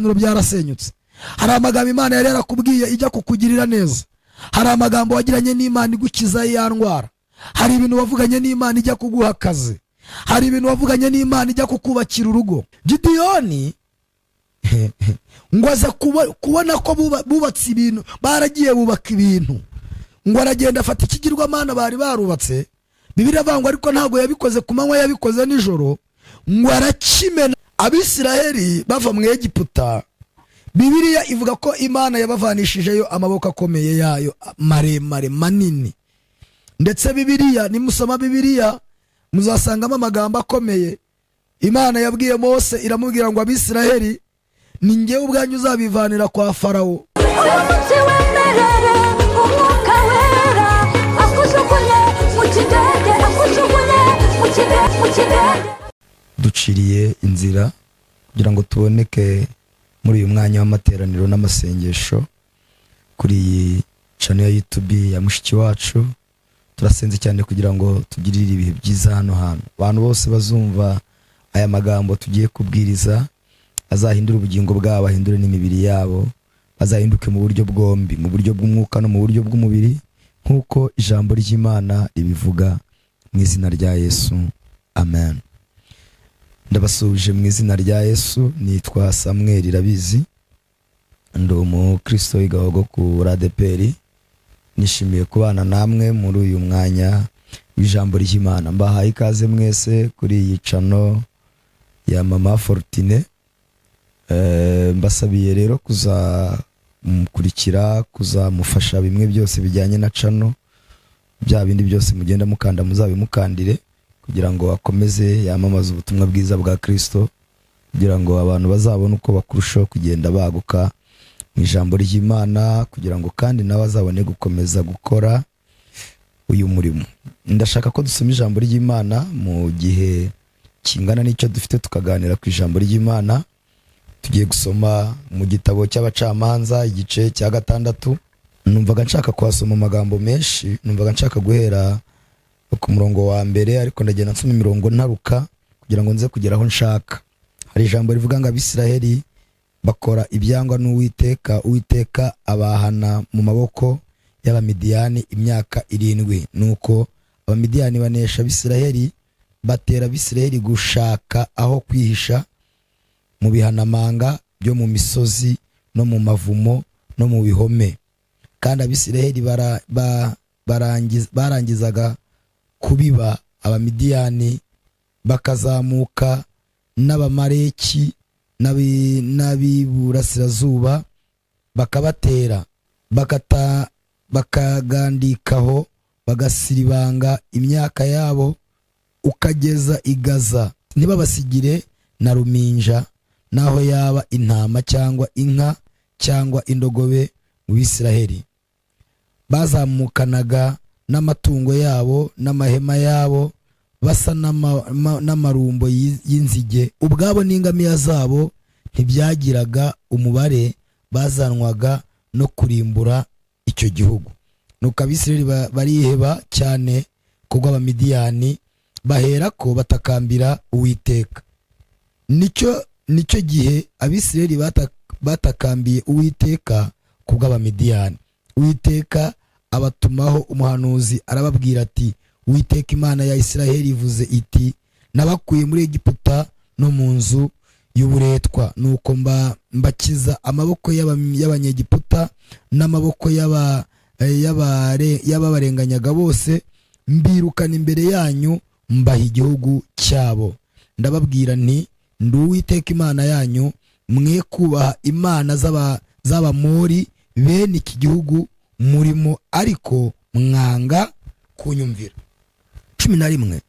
Byarasenyutse. Hari amagambo Imana yari yarakubwiye ijya kukugirira neza. Hari amagambo wagiranye n'Imana igukiza ya ndwara. Hari ibintu wavuganye n'Imana ijya kuguha akazi. Hari ibintu wavuganye n'Imana ijya kukubakira urugo. Gidiyoni ngo aza kubona ko bubatse ibintu, baragiye bubaka ibintu, ngo aragenda afata ikigirwamana bari barubatse. Bibiliya avuga ngo ariko ntabwo yabikoze ku manywa, yabikoze nijoro, ngo arakimena. Abisiraheli bava mu Egiputa, Bibiliya ivuga ko Imana yabavanishijeyo amaboko akomeye yayo maremare manini. Ndetse Bibiliya, nimusoma Bibiliya muzasangamo amagambo akomeye Imana yabwiye Mose, iramubwira ngo: "Abisiraheli ni ngewe ubwanyu uzabivanira kwa Farawo." Uyu munsi wemerere Umwuka Wera akujugunye mu kidende, akujugunye mu kidende. Duciriye inzira kugira ngo tuboneke muri uyu mwanya w'amateraniro n'amasengesho kuri iyi channel ya YouTube ya mushiki wacu. Turasenze cyane kugira ngo tugirire ibihe byiza hano hantu. Abantu bose bazumva aya magambo tugiye kubwiriza azahindura ubugingo bwabo, ahindure n'imibiri yabo, bazahinduke mu buryo bwombi, mu buryo bw'umwuka no mu buryo bw'umubiri, nk'uko ijambo ry'Imana ribivuga, mu izina rya Yesu, amen. Ndabasuhuje mu izina rya Yesu. Nitwa Samuel Irabizi, ndi umukristo w'igahogo ku ADEPR. Nishimiye kubana namwe muri uyu mwanya w'ijambo ry'Imana. Mbahaye ikaze mwese kuri iyi channel ya Mama Fortune. Mbasabiye rero kuzamukurikira, kuzamufasha bimwe byose bijyanye na channel, bya bindi byose mugenda mukanda muzabimukandire kugira ngo akomeze yamamaze ubutumwa bwiza bwa Kristo, kugira ngo abantu bazabone uko bakurushaho kugenda baguka mu ijambo ry'Imana, kugira ngo kandi nawe azabone gukomeza gukora uyu murimo. Ndashaka ko dusoma ijambo ry'Imana mu gihe kingana n'icyo dufite, tukaganira ku ijambo ry'Imana. Tugiye gusoma mu gitabo cy'Abacamanza, igice cya gatandatu. Numvaga nshaka kuhasoma amagambo menshi, numvaga nshaka guhera ku murongo wa mbere, ariko ndagenda nsoma imirongo ntaruka kugira ngo nze kugera aho nshaka. Hari ijambo rivuga ngo: "Abisiraheli bakora ibyangwa n'Uwiteka, Uwiteka abahana mu maboko y'Abamidiyani imyaka 7. Nuko Abamidiyani banesha Abisiraheli, batera Abisiraheli gushaka aho kwihisha mu bihanamanga byo mu misozi no mu mavumo no mu bihome. Kandi Abisiraheli barangizaga kubiba, Abamidiyani bakazamuka n'Abamaleki n'ab'iburasirazuba bakabatera, bakagandikaho, bagasiribanga imyaka yabo ukageza i Gaza, ntibabasigire na ruminja, naho yaba intama cyangwa inka cyangwa indogobe mu Bisiraheli. Bazamukanaga n'amatungo yabo n'amahema yabo, basa n'amarumbo y'inzige. Ubwabo n'ingamiya zabo ntibyagiraga umubare, bazanwaga no kurimbura icyo gihugu. Nuko Abisirayeli bariheba cyane kubw'Abamidiyani, baherako batakambira Uwiteka." Nicyo gihe Abisirayeli batakambiye Uwiteka kubw'Abamidiyani. Uwiteka abatumaho umuhanuzi, arababwira ati: "Uwiteka Imana ya Isiraheli ivuze iti: Nabakuye muri Egiputa no mu nzu y'uburetwa, nuko mbakiza amaboko y'Abanyegiputa n'amaboko y'ababarenganyaga bose, mbirukana imbere yanyu, mbaha igihugu cyabo. Ndababwira nti: Ndi Uwiteka Imana yanyu, mwe kubaha imana z'Abamori bene iki gihugu murimo, ariko mwanga kunyumvira." 11.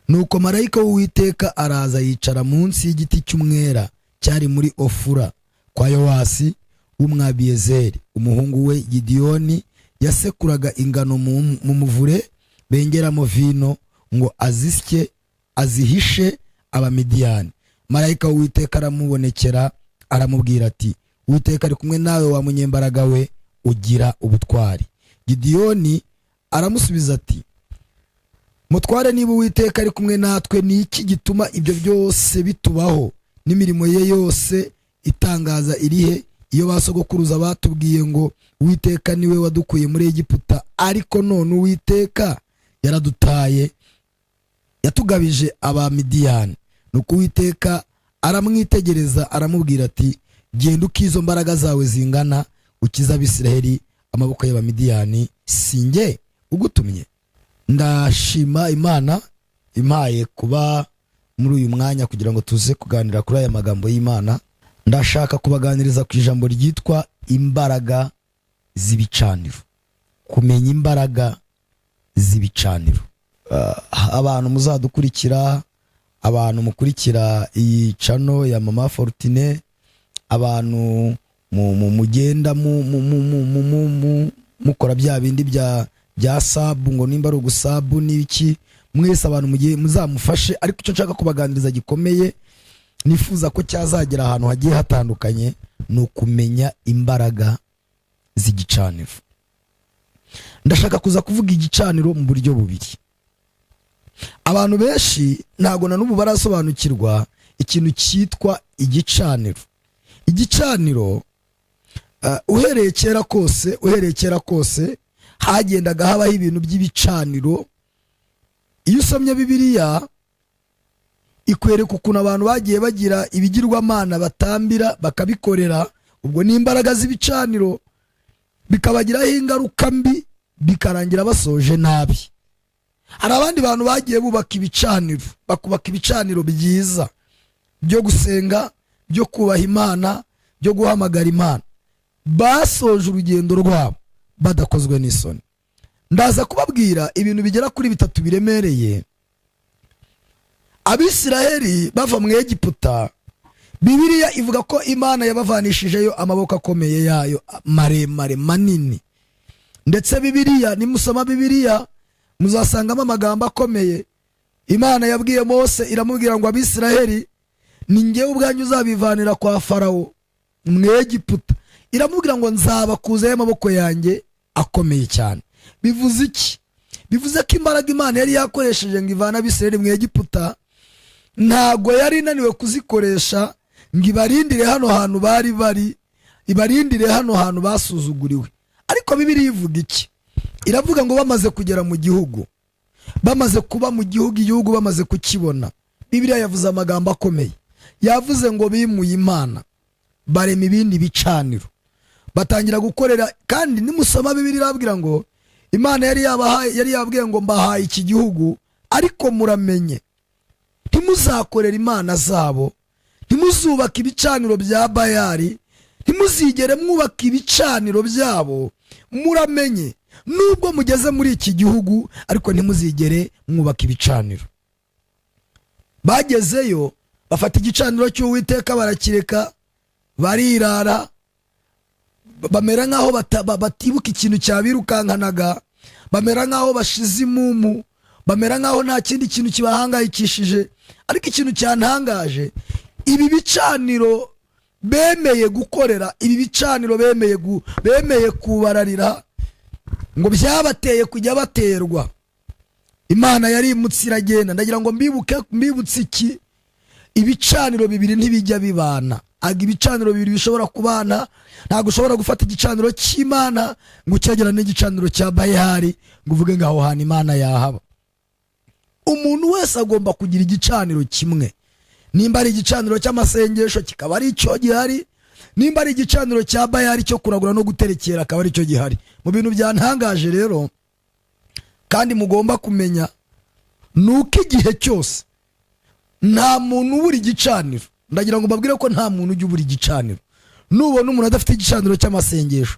"Nuko marayika w'Uwiteka araza yicara munsi y'igiti cy'umwera cyari muri Ofura kwa Yowasi w'Umwabiyezeri. Umuhungu we Gidiyoni yasekuraga ingano mu muvure bengeramo vino ngo azisye azihishe Abamidiyani. Marayika w'Uwiteka aramubonekera, aramubwira ati: Uwiteka ari kumwe nawe, wa munyembaraga we ugira ubutwari. Gidiyoni aramusubiza ati: Mutware, niba Uwiteka ari kumwe natwe, ni iki gituma ibyo byose bitubaho, n'imirimo ye yose itangaza irihe, iyo ba sogokuruza batubwiye ngo Uwiteka niwe wadukuye muri Egiputa? Ariko none Uwiteka yaradutaye, yatugabije Abamidiyani." Nuko Uwiteka aramwitegereza, aramubwira ati: "Genda uko izo mbaraga zawe zingana, ukize Abisiraheli amaboko y'Abamidiyani. Si njye ugutumye?" Ndashima Imana impaye kuba muri uyu mwanya kugira ngo tuze kuganira kuri aya magambo y'Imana. Ndashaka kubaganiriza ku ijambo ryitwa imbaraga z'ibicaniro, kumenya imbaraga z'ibicaniro. Abantu muzadukurikira, abantu mukurikira iyi channel ya Mama Fortune, abantu mugenda mukora bya bindi bya sub, ngo nimba ari ugusabu n'iki, mwese abantu mugiye muzamufashe. Ariko icyo nshaka kubaganiriza gikomeye, nifuza ko cyazagera ahantu hagiye hatandukanye, ni ukumenya imbaraga z'igicaniro. Ndashaka kuza kuvuga igicaniro mu buryo bubiri. Abantu benshi ntabwo na n'ubu barasobanukirwa ikintu cyitwa igicaniro. Igicaniro, uhereye kera kose hagendaga habaho ibintu by'ibicaniro. Iyo usomye Bibiliya, ikwereka ukuntu abantu bagiye bagira ibigirwamana batambira, bakabikorera. Ubwo ni imbaraga z'ibicaniro, bikabagiraho ingaruka mbi, bikarangira basoje nabi. Hari abandi bantu bagiye bubaka ibicaniro, bakubaka ibicaniro byiza byo gusenga, byo kubaha Imana, byo guhamagara Imana, basoje urugendo rwabo badakozwe n'isoni. Ndaza kubabwira ibintu bigera kuri bitatu biremereye. Abisiraheli bava mu Egiputa, Bibiliya ivuga ko Imana yabavanishijeyo amaboko akomeye yayo maremare manini. Ndetse Bibiliya, nimusoma Bibiliya muzasangamo amagambo akomeye Imana yabwiye Mose. Iramubwira ngo: "Abisiraheli ni ngewe ubwanyu uzabivanira kwa Farawo mu Egiputa." Iramubwira ngo: "Nzabakuzayo amaboko yanjye akomeye cyane." Bivuze iki? Bivuze ko imbaraga Imana yari yakoresheje ngo ivane Abisiraheli mu Egiputa, ntabwo yari inaniwe kuzikoresha ngo ibarindire hano hantu bari bari, ibarindire hano hantu basuzuguriwe. Ariko Bibiliya ivuga iki? Iravuga ngo bamaze kugera mu gihugu, bamaze kuba mu gihugu, igihugu bamaze kukibona, Bibiliya yavuze amagambo akomeye. Yavuze ngo bimuye Imana, barema ibindi bicaniro, batangira gukorera. Kandi nimusoma Bibiliya, irabwira ngo Imana yari yabahaye, yari yababwiye ngo: "Mbahaye iki gihugu, ariko muramenye ntimuzakorere imana zabo, ntimuzubake ibicaniro bya Bayari, ntimuzigere mwubaka ibicaniro byabo. Muramenye, nubwo mugeze muri iki gihugu, ariko ntimuzigere mwubaka ibicaniro." Bagezeyo bafata igicaniro cy'Uwiteka barakireka, barirara, bamera nk'aho batibuka ikintu cyabirukankanaga, bamera nk'aho bashize imumu, bamera nk'aho nta kindi kintu kibahangayikishije. Ariko ikintu cyantangaje, ibi bicaniro bemeye gukorera, ibi bicaniro bemeye kubararira, ngo byabateye kujya baterwa. Imana yarimutse iragenda. Ndagira ngo mbibuke, mbibutse iki: ibicaniro bibiri ntibijya bibana. Aga ibicaniro bibiri bishobora kubana. Ntabwo ushobora gufata igicaniro cy'Imana ngo ucyegerane n'igicaniro cya Bayari, ngo uvuge ngo aho hantu Imana yahaba. Umuntu wese agomba kugira igicaniro kimwe. Nimba ari igicaniro cy'amasengesho, kikaba ari cyo gihari. Nimba ari igicaniro cya Bayari cyo kuragura no guterekera, akaba ari cyo gihari. Mu bintu byantangaje rero kandi mugomba kumenya, ni uko igihe cyose nta muntu ubura igicaniro. Ndagira ngo mbabwire ko nta muntu ujya ubura igicaniro. Nubona umuntu adafite igicaniro cy'amasengesho,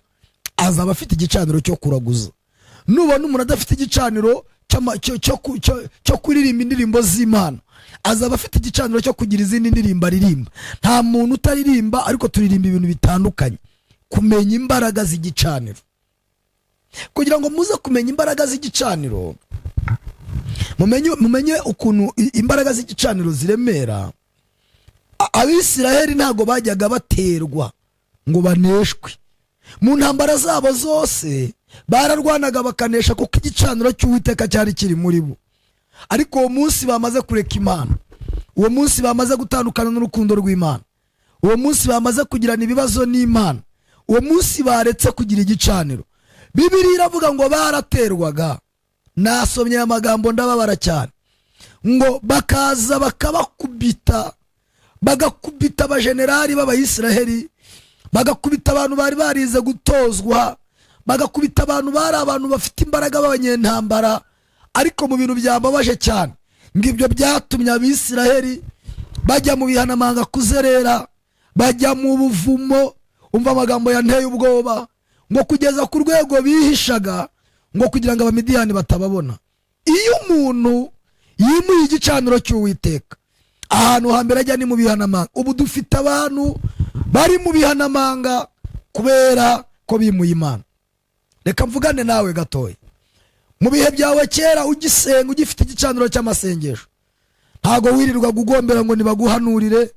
azaba afite igicaniro cyo kuraguza. Nubona umuntu adafite igicaniro cyo kuririmba indirimbo z'Imana, azaba afite igicaniro cyo kugira izindi ndirimbo aririmba. Nta muntu utaririmba, ariko turirimba ibintu bitandukanye. Kumenya imbaraga z'igicaniro. Kugira ngo muze kumenya imbaraga z'igicaniro, mumenye ukuntu imbaraga z'igicaniro ziremera. Abisiraheli ntabwo bajyaga baterwa ngo baneshwe mu ntambara zabo zose. Bararwanaga bakanesha, kuko igicaniro cy'Uwiteka cyari kiri muri bo. Ariko uwo munsi bamaze kureka Imana, uwo munsi bamaze gutandukana n'urukundo rw'Imana. Uwo munsi bamaze kugirana ibibazo n'Imana, uwo munsi baretse kugira igicaniro. Bibiliya iravuga ngo baraterwaga. Nasomye aya magambo ndababara cyane, ngo bakaza bakabakubita, bagakubita abajenerali b'Abayisiraheli, bagakubita abantu bari barize gutozwa, bagakubita abantu bari abantu bafite imbaraga b'abanyentambara. Ariko mu bintu byambabaje cyane, ngo ibyo byatumye Abisiraheli bajya mu bihanamanga kuzerera, bajya mu buvumo. Umva amagambo yanteye ubwoba, ngo kugeza ku rwego bihishaga ngo kugira ngo Abamidiyani batababona. Iyo umuntu yimuye igicaniro cy'Uwiteka, ahantu hambere ajya ni mu bihanamanga. Ubu dufite abantu bari mu bihanamanga kubera ko bimuye Imana. Reka mvugane nawe gatoya. Mu bihe byawe kera, ugisenga, ugifite igicaniro cy'amasengesho, ntabwo wirirwa ugombera ngo nibaguhanurire,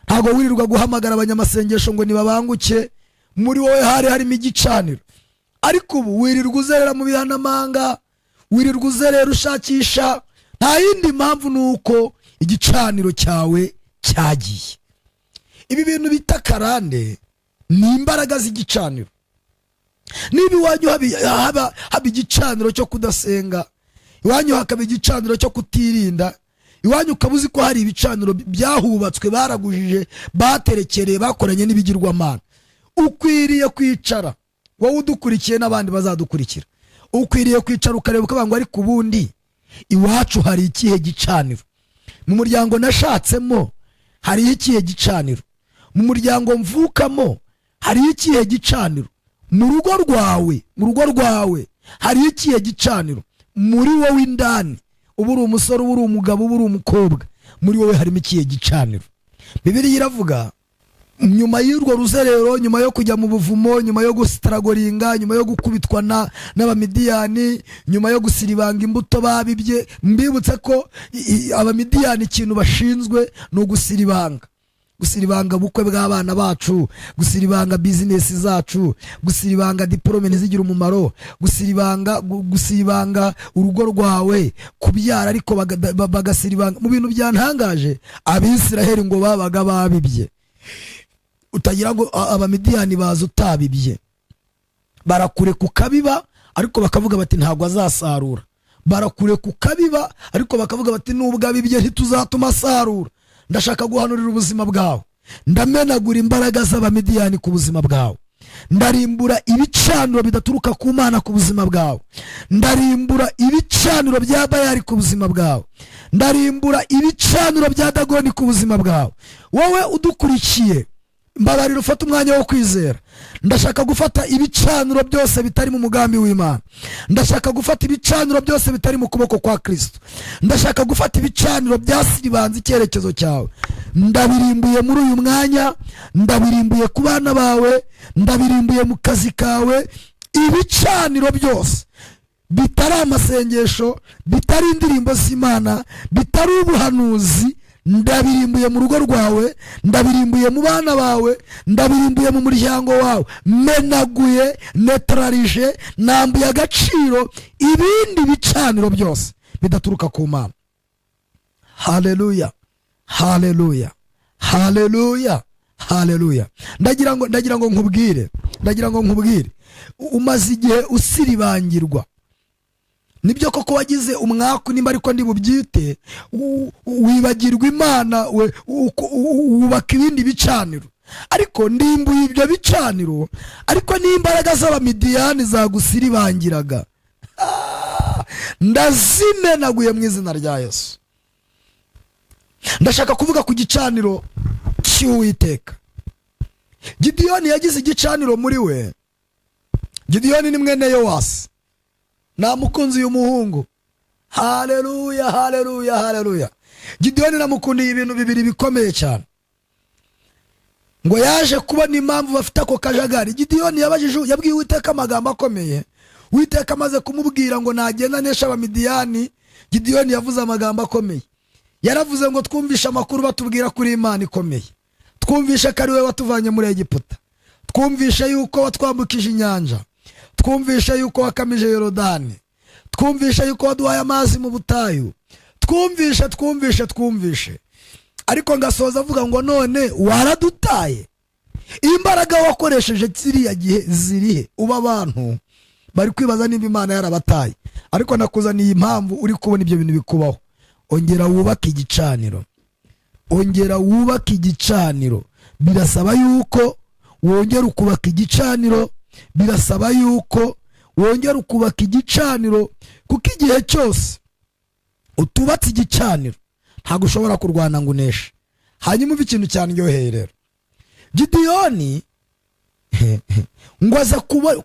ntabwo wirirwa guhamagara abanyamasengesho ngo nibabanguke. Muri wowe hari harimo igicaniro. Ariko ubu wirirwa uzerera mu bihanamanga, wirirwa uzerera ushakisha. Nta yindi mpamvu, ni uko igicaniro cyawe cyagiye. Ibi bintu bita karande ni imbaraga z'igicaniro. Niba iwanyu haba igicaniro cyo kudasenga, iwanyu hakaba igicaniro cyo kutirinda, iwanyu ukaba uzi ko hari ibicaniro byahubatswe, baragujije, baterekereye, bakoranye n'ibigirwamana, ukwiriye kwicara, wowe udukurikiye n'abandi bazadukurikira, ukwiriye kwicara ukareba, ukavuga ngo: "Ariko ubundi iwacu hari ikihe gicaniro? Mu muryango nashatsemo hariho ikihe gicaniro? Mu muryango mvukamo hariho ikihe gicaniro?" Mu rugo rwawe, mu rugo rwawe hariho ikihe gicaniro? Muri wowe indani, uba uri umusore, uba uri umugabo, uba uri umukobwa, muri wowe harimo ikihe gicaniro? Bibiliya iravuga, nyuma y'urwo ruzerero, nyuma yo kujya mu buvumo, nyuma yo gusitaragoringa, nyuma yo gukubitwa n'Abamidiyani, nyuma yo gusiribanga imbuto babibye. Mbibutse ko Abamidiyani ikintu bashinzwe ni ugusiribanga: gusiribanga ubukwe bw'abana bacu, gusiribanga bizinesi zacu, gusiribanga diporome ntizigire umumaro, gusiribanga urugo rwawe, kubyara ariko bagasiribanga. Mu bintu byantangaje, Abisiraheli ngo babaga babibye. Utagira ngo Abamidiyani baza utabibye, barakureka ukabiba, ariko bakavuga bati: "Ntabwo azasarura." Barakureka ukabiba, ariko bakavuga bati: "Nubwo abibye ntituzatuma asarura." Ndashaka guhanurira ubuzima bwawe. Ndamenagura imbaraga z'Abamidiyani ku buzima bwawe. Ndarimbura ibicaniro bidaturuka ku Mana ku buzima bwawe. Ndarimbura ibicaniro bya Bayari ku buzima bwawe. Ndarimbura ibicaniro bya Dagoni ku buzima bwawe. Wowe udukurikiye, mbabarira ufate umwanya wo kwizera. Ndashaka gufata ibicaniro byose bitari mu mugambi w'Imana. Ndashaka gufata ibicaniro byose bitari mu kuboko kwa Kirisito. Ndashaka gufata ibicaniro byasiribanze icyerekezo cyawe. Ndabirimbuye muri uyu mwanya. Ndabirimbuye ku bana bawe. Ndabirimbuye mu kazi kawe. Ibicaniro byose bitari amasengesho, bitari indirimbo z'Imana, bitari ubuhanuzi, ndabirimbuye mu rugo rwawe, ndabirimbuye mu bana bawe, ndabirimbuye mu muryango wawe. Menaguye, netararije, nambuye agaciro ibindi bicaniro byose bidaturuka ku Mana. Haleluya, haleluya, haleluya, haleluya! Ndagira ngo nkubwire, ndagira ngo nkubwire: umaze igihe usiribangirwa. Nibyo koko wagize umwaku, nimba ariko ndi bubyite, wibagirwa Imana, wubaka ibindi bicaniro. Ariko ndimbuye ibyo bicaniro, ariko n'imbaraga z'Abamidiyani zagusiribangiraga, ndazimenaguye mu izina rya Yesu. Ndashaka kuvuga ku gicaniro cy'Uwiteka. Gidiyoni yagize igicaniro muri we. Gidiyoni ni mwene Yowasi. Namukunze uyu muhungu. Haleluya, haleluya, haleluya! Gidiyoni namukundiye ibintu bibiri bikomeye cyane. Ngo yaje kubona impamvu bafite ako kajagari. Gidiyoni yabajije, yabwiye Uwiteka amagambo akomeye. Uwiteka amaze kumubwira ngo nagenda nesha Abamidiyani, Gidiyoni yavuze amagambo akomeye. Yaravuze ngo: "Twumvishe amakuru batubwira kuri Imana ikomeye. Twumvishe ko ari we watuvanye muri Egiputa. Twumvishe yuko watwambukije inyanja. Twumvishe yuko wakamije Yorodani. Twumvishe yuko waduhaye amazi mu butayu. Twumvishe, twumvishe, twumvishe." Ariko ngasoza avuga ngo none waradutaye, imbaraga wakoresheje kiriya gihe zirihe? Uba abantu bari kwibaza niba Imana yarabataye, ariko nakuzaniye impamvu uri kubona ibyo bintu bikubaho. Ongera wubake igicaniro, ongera wubake igicaniro. Birasaba yuko wongera ukubaka igicaniro, birasaba yuko wongera ukubaka igicaniro, kuko igihe cyose utubatse igicaniro ntabwo ushobora kurwana ngo uneshe. Hanyuma uva ikintu cyandyoheye rero, Gidiyoni ngo aza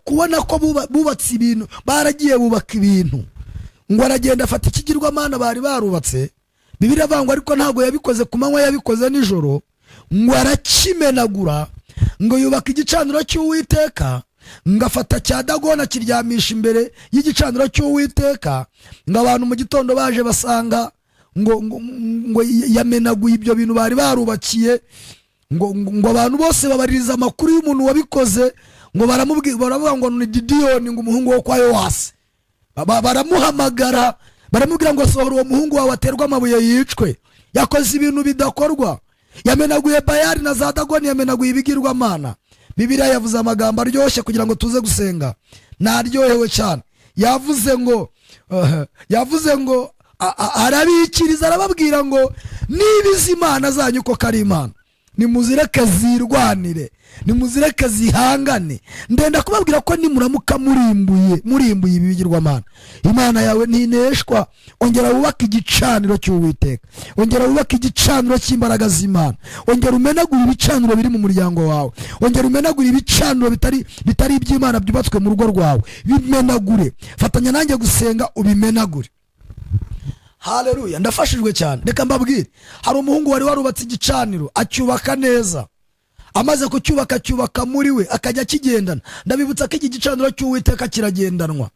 kubona ko bubatse ibintu, baragiye bubaka ibintu, ngo aragenda afata ikigirwamana bari barubatse. Bibiliya avuga ngo ariko ntabwo yabikoze ku manywa, yabikoze nijoro, ngo arakimenagura, ngo yubaka igicaniro cy'Uwiteka, ngo afata cya Dagoni akiryamisha imbere y'igicaniro cy'Uwiteka. Ngo abantu mu gitondo baje basanga ngo yamenaguye ibyo bintu bari barubakiye, ngo abantu bose babaririza amakuru y'umuntu wabikoze, ngo baramubwira, baravuga ngo ni Gidiyoni, ngo umuhungu wo kwa Yowasi. Baramuhamagara, baramubwira ngo sohora uwo muhungu wawe aterwe amabuye yicwe, yakoze ibintu bidakorwa, yamenaguye Bayari na za Dagoni, yamenaguye ibigirwamana. Bibiliya yavuze amagambo aryoshye kugira ngo tuze gusenga, naryohewe cyane. Yavuze ngo arabikiriza, arababwira ngo niba izi imana zanyu koko ari imana, nimuzireke zirwanire, nimuzireke zihangane. Ndenda kubabwira ko nimuramuka murimbuye ibi bigirwamana, Imana yawe ntineshwa. Ongera wubake igicaniro cy'Uwiteka, ongera wubake igicaniro cy'imbaraga z'Imana, ongera umenagure ibicaniro biri mu muryango wawe, ongera umenagure ibicaniro bitari iby'Imana byubatswe mu rugo rwawe, bimenagure. Fatanya nanjye gusenga ubimenagure. Haleluya, ndafashijwe cyane. Reka mbabwire, hari umuhungu wari warubatse igicaniro, acyubaka neza. Amaze kucyubaka, acyubaka muri we, akajya akigendana. Ndabibutsa ko iki gicaniro cy'Uwiteka kiragendanwa.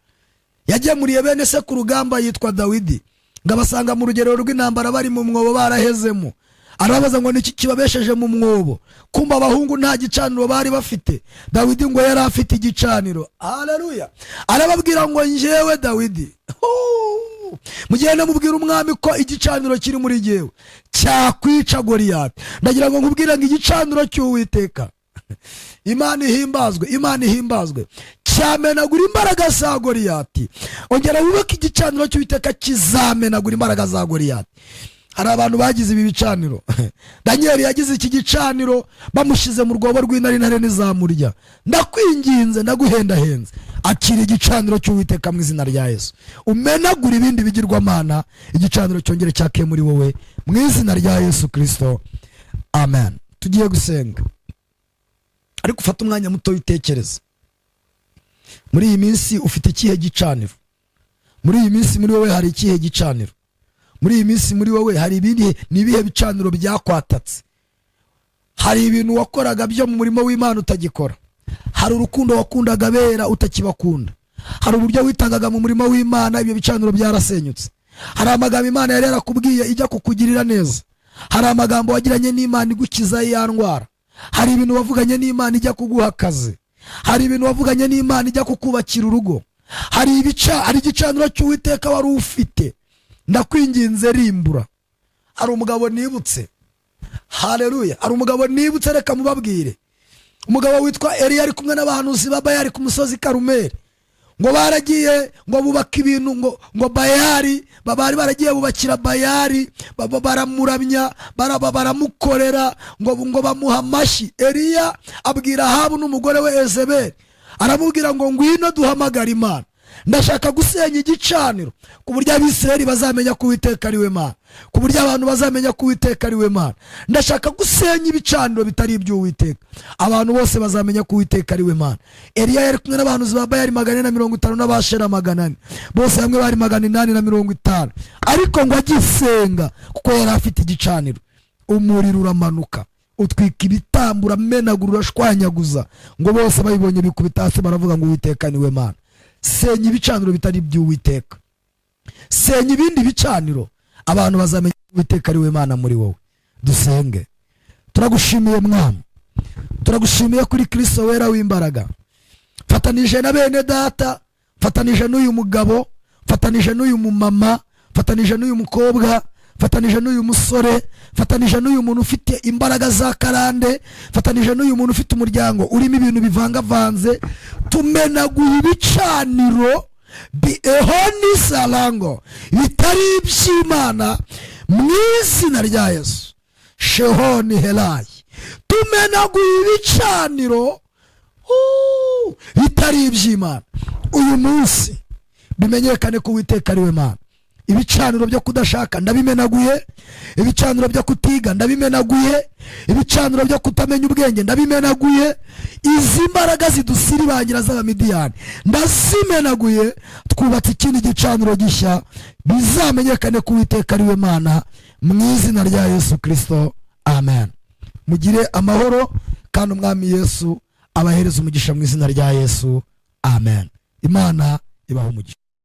Yagemuriye bene se ku rugamba, yitwa Dawidi, ngo abasanga mu rugerero rw'intambara bari mu mwobo barahezemo. Arababaza ngo niki kibabesheje mu mwobo? Kumva abahungu nta gicaniro bari bafite, Dawidi ngo yari afite igicaniro. Haleluya! Arababwira ngo njyewe Dawidi, huu, mugende mubwira umwami ko igicaniro kiri muri jyewe cyakwica Goriyati. Ndagira ngo nkubwire ngo igicaniro cy'Uwiteka, Imana ihimbazwe, Imana ihimbazwe, cyamenagura imbaraga za Goriyati. Ongera wubake igicaniro cy'Uwiteka, kizamenagura imbaraga za Goriyati. Hari abantu bagize ibi bicaniro. Daniyeli yagize iki gicaniro, bamushyize mu rwobo rw'intare, intare ntizamurya. Ndakwinginze, ndaguhendahenze, akira igicaniro cy'Uwiteka mu izina rya Yesu, umenagura ibindi bigirwamana, igicaniro cyongere cyake muri wowe mu izina rya Yesu Kirisito, amen. Tugiye gusenga, ariko ufate umwanya muto witekereza. Muri iyi minsi ufite ikihe gicaniro? Muri iyi minsi muri wowe hari ikihe gicaniro? Muri iyi minsi muri wowe hari ibindi, ni ibihe bicaniro byakwatatse? Hari ibintu wakoraga byo mu murimo w'Imana utagikora, hari urukundo wakundaga bera utakibakunda, hari uburyo witangaga mu murimo w'Imana, ibyo bicaniro byarasenyutse. Hari amagambo Imana yari yarakubwiye ijya kukugirira neza, hari amagambo wagiranye n'Imana igukiza ya ndwara, hari ibintu wavuganye n'Imana ijya kuguha akazi, hari ibintu wavuganye n'Imana ijya kukubakira urugo, hari igicaniro cy'Uwiteka wari ufite. Ndakwinginze, rimbura. Hari umugabo nibutse, haleluya, hari umugabo nibutse, reka mubabwire. Umugabo witwa Eliya ari kumwe n'abahanuzi ba Bayali ku musozi Karumeli. Ngo baragiye ngo bubaka ibintu, ngo Bayali, bari baragiye bubakira Bayali, baramuramya, baramukorera, ngo bamuha amashyi. Eliya abwira Ahabu n'umugore we Ezeberi, aramubwira ngo ngwino duhamagare Imana, ndashaka gusenya igicaniro ku buryo Abisirayeli bazamenya ko Uwiteka ari we Mana, ku buryo abantu bazamenya ko Uwiteka ari we Mana. Ndashaka gusenya ibicaniro bitari iby'Uwiteka, abantu bose bazamenya ko Uwiteka ari we Mana. Eliya yari kumwe n'abahanuzi ba Bayali 450 n'Abashera 400, bose hamwe bari 850. Ariko ngo agisenga, kuko yari afite igicaniro, umuriro uramanuka utwika ibitambo, uramenagura, urashwanyaguza. Ngo bose babibonye bikubita hasi, baravuga ngo Uwiteka niwe Mana. Senya ibicaniro bitari iby'Uwiteka, senya ibindi bicaniro, abantu bazamenya ko Uwiteka ari we Mana muri wowe. Dusenge. Turagushimiye Mwami, turagushimiye kuri Kristo wera w'imbaraga. Fatanije na bene data, fatanije n'uyu mugabo, fatanije n'uyu mumama, fatanije n'uyu mukobwa, Mfatanije n'uyu musore, mfatanije n'uyu muntu ufite imbaraga za karande, mfatanije n'uyu muntu ufite umuryango urimo ibintu bivangavanze. Tumenaguye ibicaniro ehoni sarango bitari iby'Imana mu izina rya Yesu. Shehoni herayi, tumenaguye ibicaniro bitari iby'Imana. Uyu munsi bimenyekane ko Uwiteka ari we Mana. Ibicaniro byo kudashaka ndabimenaguye, ibicaniro byo kutiga ndabimenaguye, ibicaniro byo kutamenya ubwenge ndabimenaguye. Izi mbaraga zidusiribangira z'Abamidiyani ndazimenaguye. Twubatse ikindi gicaniro gishya, bizamenyekane ko Uwiteka ari we Mana, mu izina rya Yesu Kirisito, amen. Mugire amahoro, kandi Umwami Yesu abahereza umugisha mu izina rya Yesu, amen. Imana ibaha umugisha.